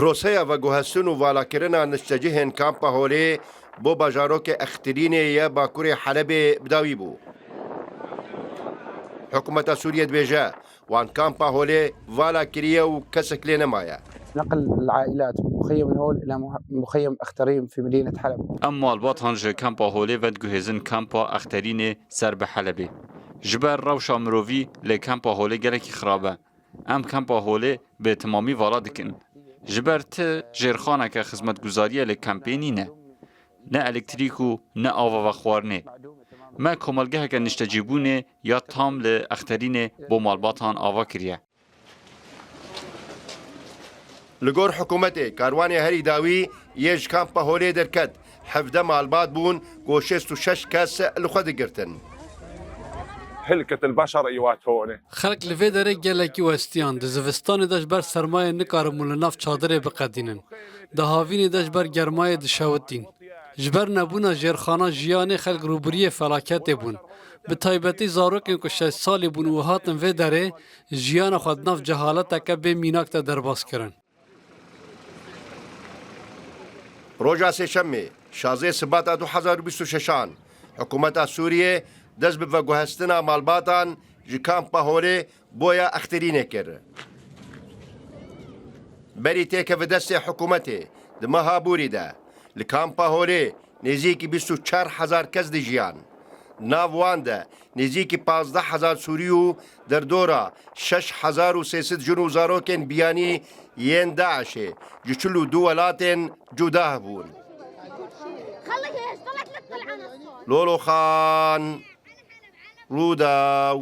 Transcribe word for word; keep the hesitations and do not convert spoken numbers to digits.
Proseya veguhestin û valakirina niştecihên kampa Holê bo bajarokê Extirînê yê Bakurê Helebê bi dawî bû. Hikûmeta Sûriyê dibêje, wan kampa Holê vala kiriye û kesek lê nemaye. نقل العائلات من مخيم الهول إلى مه-، مخيم أخترين في مدينة حلب. Em malbatan ji kampa Holê vediguhêzin kampa Exterînê ser bi Helebê. Ji ber rewşa mirovî li kampa Holê gelekî xirab e. Em kampa Holê bi temamî vala dikin. Ji ber ti jêrxaneke xizmetguzariyê li kampê nîne. Ne elektrîk û ne ava vexwarinê. Me komelgeheke niştecîbûnê ya tam li Exterînê bo malbatan ava kiriye. Li gor hikûmetê, karwanê herî dawî yê ji kampa Holê derket, hevdeh malbat bûn ku şêst û şeş kes li xwe digirtin. هلكة البشر أيوات هون. Xelk li vê derê gelekî westiyan. Di zivistanê de ji ber sermayê nikaribûn li nav çadirê biqedînin. Di havînê de ji ber germayê dişewitîn. Ji ber nebûna jêrxana jiyanê xelk rûbiriyê felaketê bûn. Bi taybetî zarokên ku şeş salî bûn û hatin vê derê, jiyana xwe di nav cehaleteke bê mînak de derbas kirin. Roja Sêşemê, şazdeh Sibata du hezar û bîst û şeşan, hikûmeta Sûriyê dest bi veguhestina malbatan ji kampa Holê boya Exterînê kir. Berî têkeve destê hikûmetê, di meha Borî de li kampa Holê nêzîkî bîst û çar hezar kes dijiyan. Nav wan de nêzîkî pazdeh hezar Sûrî û derdora şeş hezar û sê sed jin û zarokên biyanî yên DAIŞê ji çil û du welatên cuda hebûn. Lolo Xan, Rûdaw.